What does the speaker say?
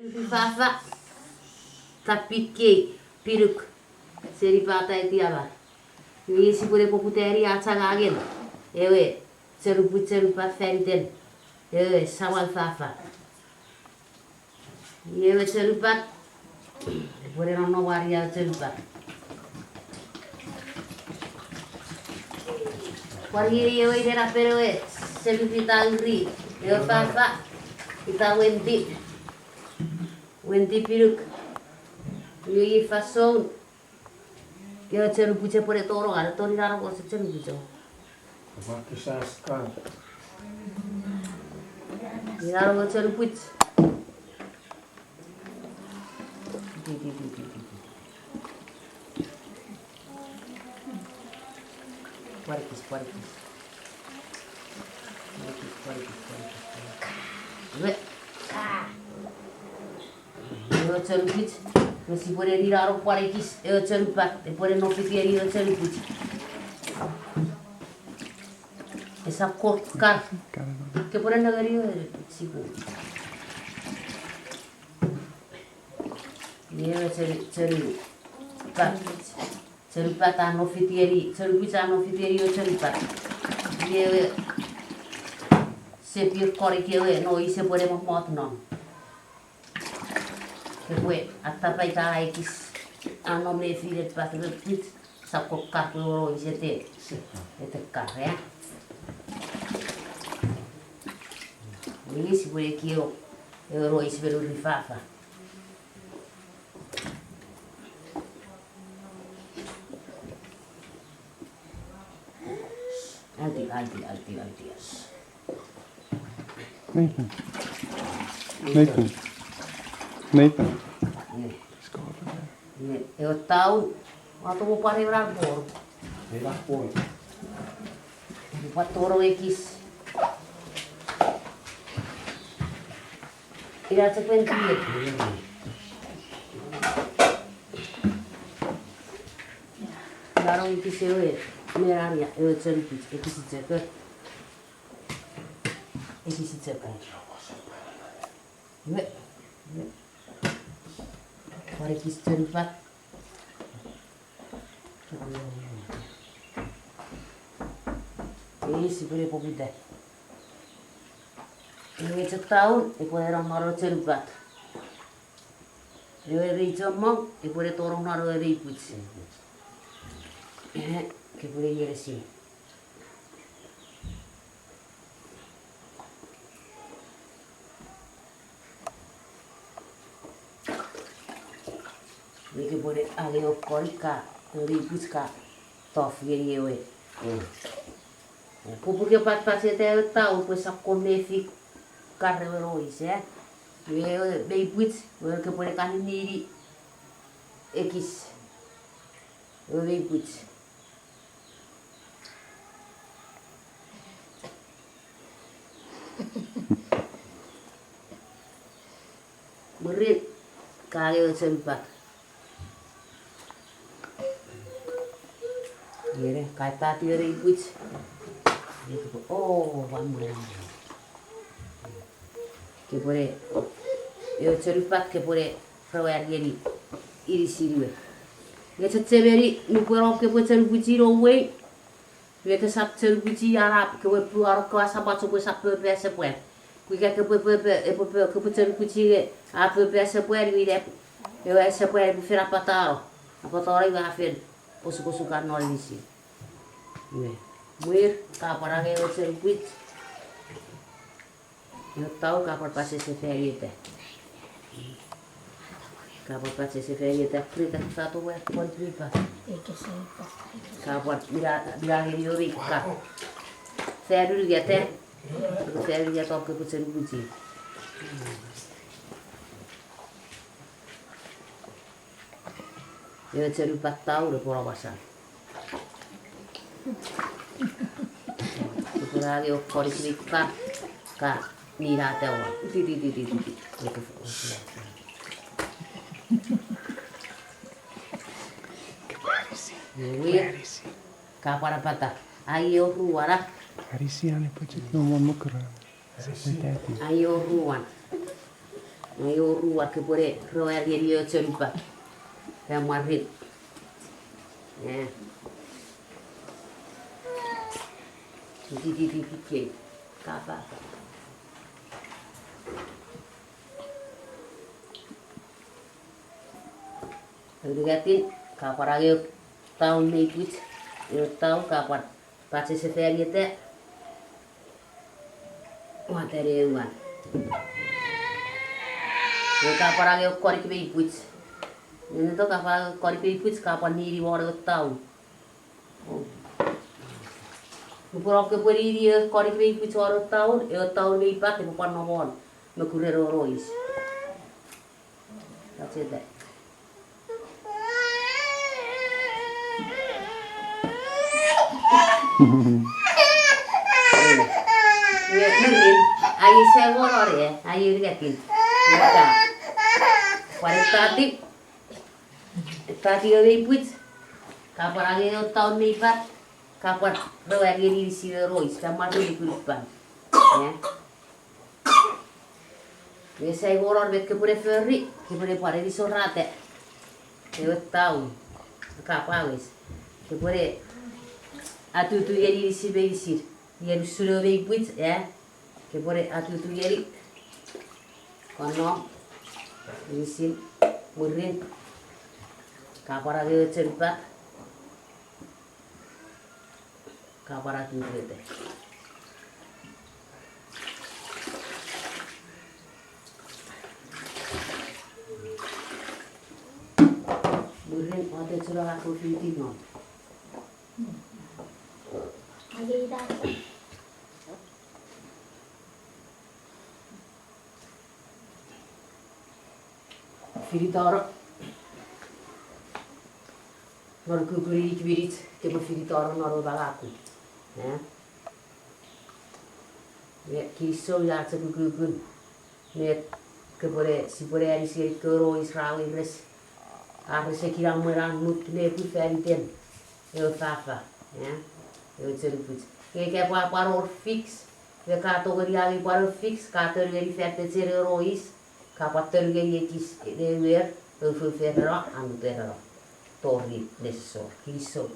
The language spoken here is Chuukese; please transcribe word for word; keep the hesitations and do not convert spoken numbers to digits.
Fafa, tapikei, pinuk, seni pata etiamar. Iwe sipwene poputani ach angangen ewe chonupwich chonupat faniten ewe samau fafa. Iwe ewe chonupat, epwene nonnom won ewe chonupat. Pwan iei ewe inenapen ewe semirit a uri ewe fafa, ita wendi, wendi pinuk. Iwe iei fansoun ewe chonupwich epwene tonong, are tori nano ewe chonupwich o. Nano ewe chonupwich. Pwarikis, pwarikis. Pwarikis, pwarikis, pwarikis, pwarikis. Iwe. Ewe chonupwich, me sipwene ninano pwan ekis ewe chonupat, epwene nofitieni ewe chonupwich. Esap kor kar. Kepwene nengeni ewe siku. Ewe chonu-, chonupat. Chonupat a nofitieni, chonupwich a nofitieni ewe chonupat. Ewe sepir konik ewe noise epwene mommot non. Kepwe atapa ika ekis a nom nefinen pat me pwich, sap kor kar pwe ewe noise ete, ete kar, e? Iwe sipwe ekieki ewe noise me nuri fafa. Alti, alti, alti, alti, yes. Nathan. Nathan. Nathan. Yes. Let's go over there. Ewe taun, ua tomo pwan ewe nan por. Ewe nan por. Pwan toro ekis. Ina chok wen tiet. Naro ekis ewe, me ania, ewe chonupwich, ekis chok. Ekis chok. Iwe, iwe. Pwan ekis chonupat. Ei, sipwene poputa. Ewe chok taun, epwe nonnom non ewe chonupat. Ewe mei chommong, epwene tonong non ewe mei pwich. Ehe, kepwene ieresin. Nge kepwene angei okkorik ka, ewe mei pwich ka, tof ngeni ewe. Pupu ke patpacheta ewe taun pwe sap kon mefi kar ewe noise. Ewe mei pwich, ewe kepwene kaninini ekis. Ewe mei pwich. Mwirin, ka angei ewe chonupat. Iere, ka patati ewe mei pwich. O, wan mwirin. Kepwene, ewe chonupat kepwene rewan ngeni inisin we. Nge chechemeni nupwen om kepwe chonupwichi nouwei, iwe kesap chonupwichi anap kewe puano kewe asapach pwe sap pepe asepwan. Pwe ika kepwe pepe, epwe pe-, kepwe chonupwichi nge a pepe asepwan, iwe ina, ewe asepwan epwe fen apatano. Apatano iwe a fen osukosukan non inisin. Iwe, mwirin, ka pwan angei ewe chonupwich. Ewe taun ka pwan pachesefanieta. Ka pwan pachesefanieta, prita sato we pwan pripa. Ka pwan mina, mina ngeni ori ka. Family ieta. Family ieta om kepwe chonupwichi. Ewe chonupat taun epwe no masan. Epwe angei okkorik ka, ka, ninata won. Ti, ti, ti, ti, ti, ti. Ewe, ka pwan apata. Aio ruana. Arisi ane pachek no mo mukura. Aio ruan. Nge oruan kopwene roar ngeni ewe chonupat. Ka mwarin. Eh. Titititike. Kapapa. Unungatin, ka pwan angei ewe taun mei pwich, ewe taun ka pwan pachesefanieta. Watten ewe wan. Ewe ka pwan angei ewe konik mei pwich. Neneto ka pwan angei ewe konik mei pwich, ka pwan nini won ewe taun. Nupwen om kopwe nini ewe konik mei pwich won ewe taun, ewe taun mei pat epwe pwan nom won mokuren ewe rois. That's it. Nge, nge, nge, ai ese wor are, ai unungatin. Nge ka. Pwan ettati. Ettati ewe mei pwich. Ka pwan angei ewe taun mei pat. Ka pwan roar ngeni inisin ewe rois. Ka mwarin nukunupan. Eh? Nge sai wor met kopwene fori, kopwene pwan enisorata ewe taun. Ka pwan wes. Kopwene atutu ngeni inisin meinisin. Ien usun ewe mei pwich, eh? Kopwene atutu ngeni. Kon nom. Inisin. Mwirin. Ka pwan angei ewe chonupat. Ka pwan atutueta. Mwirin, otechuno ako fiti nom. Finitano. Non ukukun inik minich, kopwe finitano non ewe mangaku. Eh? Nge kinisou ina chok ukukun. Met kopwene, sipwene anisi ngeni kewe rois ra weires. Ar rese kinamwe ne annuk nepwin faniten ewe fafa. Eh? Ewe chonupwich. Nge ka pwan pwan wor fix. Nge ka tongeni angei pwan ewe fix, ka tongeni fan pechen ewe rois. Ka pwan tongeni ekis ne wer, eufou feneno, annuk feneno. Tori nesosor, kinisou.